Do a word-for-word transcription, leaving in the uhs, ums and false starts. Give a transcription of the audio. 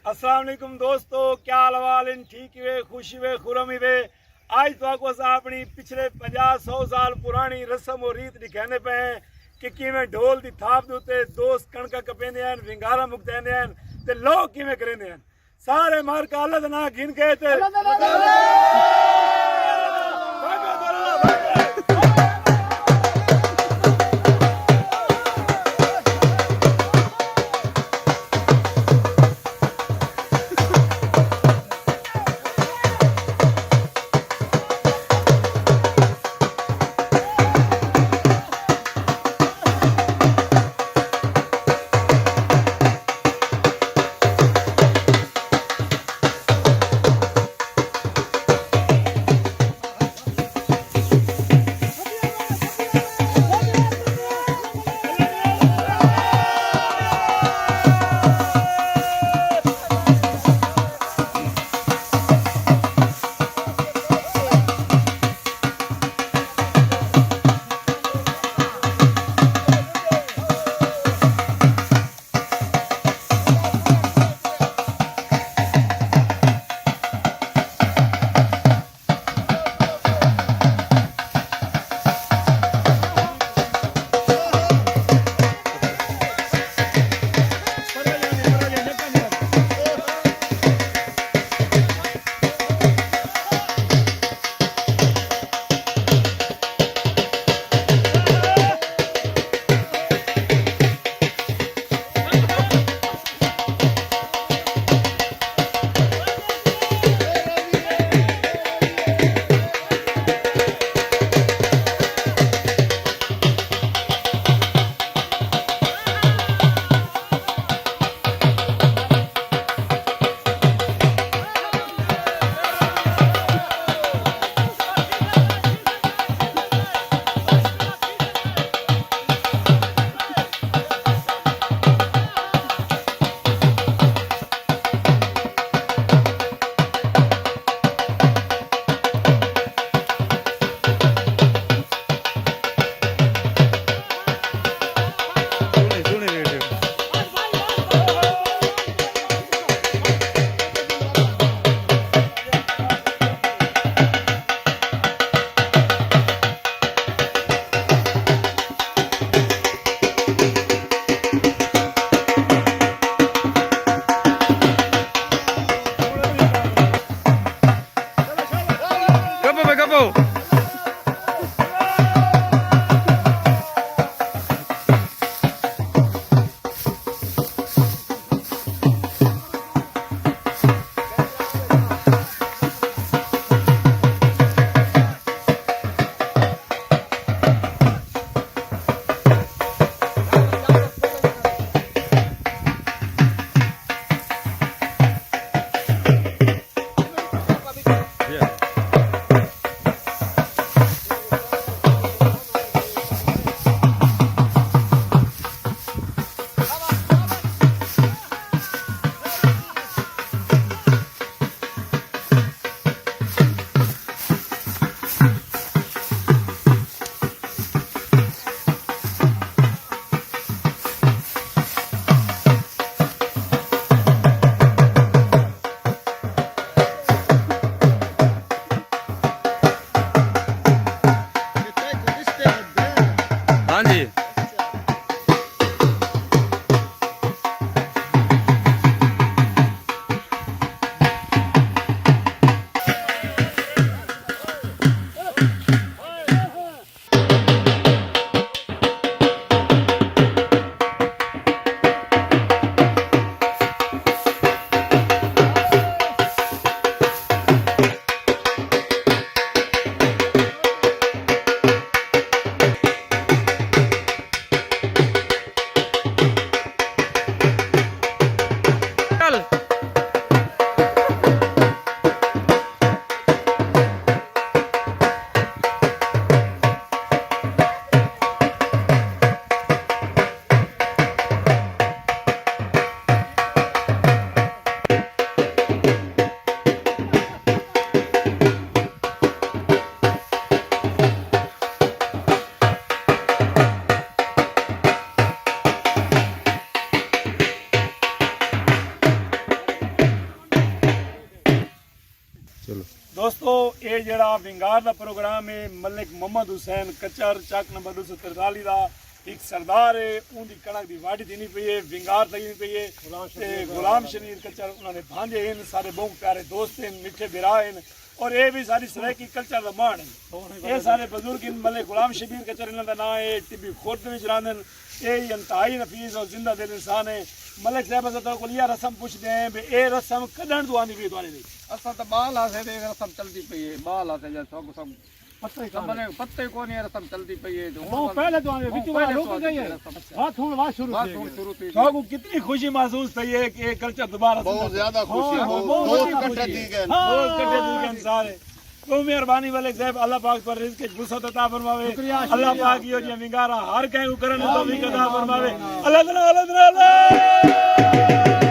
السلام علیکم دوستو، کیا حال احوال ہن؟ ٹھیک ہیوے، خوش ہیوے، خرم ہیوے؟ اڄ تہاکوں اساں اپݨی پچھلے پنجاہ سو سال پراݨی رسم و ریت ݙکھیندے پئے ہیں کہ کیویں ڈھول دی تھاپ دے اتے دوست کݨکاں کپیندے ہن، ونگاراں مکتیندے ہن تے لوک کیویں کریندے ہن۔ سارے مار کے اللہ دا ناں گھن کے تے چلو۔ دوستو، اے جیڑھا ونگار دا پروگرام ہے، ملک محمد حسین کچر، چک نمبر ݙو سو ترتالیہ دا ہک سردار ہے، اون دی کݨک دی واڈھی تھیندی پئی ہے، ونگار تھیندی پئی ہے۔ تے غلام شبیر کچر انہاں دے بھانجے ہن، سارے ٻہوں پیارے دوست ہن، مٹھے بھرا ہن، اور اے وی ساری سرائیکی کلچر دا ماݨ ہن۔ اے سارے بزرگ ہن، ملک غلام شبیر کچر انہاں دا ناں ہے، ٹبی خورد وچ رہندن۔ اے انتہائی نفیس اور زندہ دل انسان ہے۔ ملک صاحب، اساں تہاکوں ایہا رسم پچھدے ہیں بھئی اے رسم کݙݨ توں آندی پئی ہے تہاݙے وچ؟ اساں تاں ٻال ہاسے تے رسم چلدی پئی ہے، ٻال ہاسے جا ساکوں سب پتہ ہی کائنی۔ پتہ ہی کائنی رسم چلدی پئی ہے تے ہݨ بہت پہلے توں آندی، وچ والا رک ڳئی ہے۔ بس ہݨ شروع تھی ڳئی۔ ساکوں کتنی خوشی محسوس تھئی ہے کہ اے کلچر دوبارہ زندہ بہت زیادہ خوشی ہے، ہاں، بہت دوست زیادہ اکٹھے خوشی ہے۔ تھی ڳئے۔ دوست اکٹھے تھی ڳئے سارے۔ تو مہربانی والے صاحب، اللہ پاک تہاݙے رزق وچ وسعت عطا فرماوے۔ شکریہ، اللہ شکریہ، پاک ایہو جیاں ونگاراں ہر کہیں کوں کرݨ دی توفیق عطا فرماوے۔ اللہ تعالیٰ، اللہ تعالیٰ، اللہ۔